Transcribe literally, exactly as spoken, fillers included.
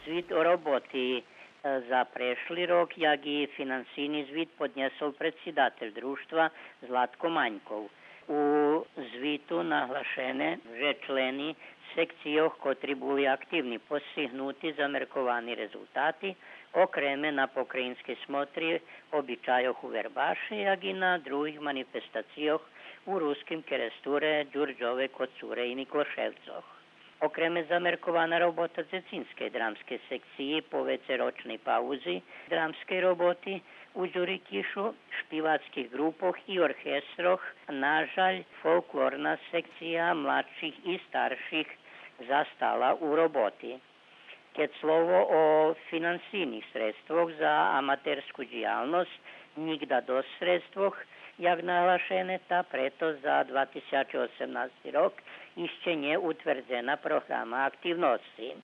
Звит о роботи, е, за прешли рок, як и финансийни звит, поднєсол предсидатель Дружтва Златко Маньков. У звиту наглашене же члени секцийох котри були активни постигнути замерковани резултати, окреме на покраїнскей смотри обичайох у Вербаше, як и на других манифестацийох у Руским Керестуре, Дюрдьове, Коцуре и Миклошевцох. Окреме замеркована робота дзецинскей драмскей секциї по вецерочней паузи драмскей роботи у Дюрикишу, шпивацких ґрупох и оркестрох, на жаль, фолклорна секция младших и старших застала у роботи. Кед слово о финансийних средствох за аматерску дїялносц, нїґда досц средствох, як наглашене, та прето за два тисячи осемнасти рок ище нє утвердзена програма активносци.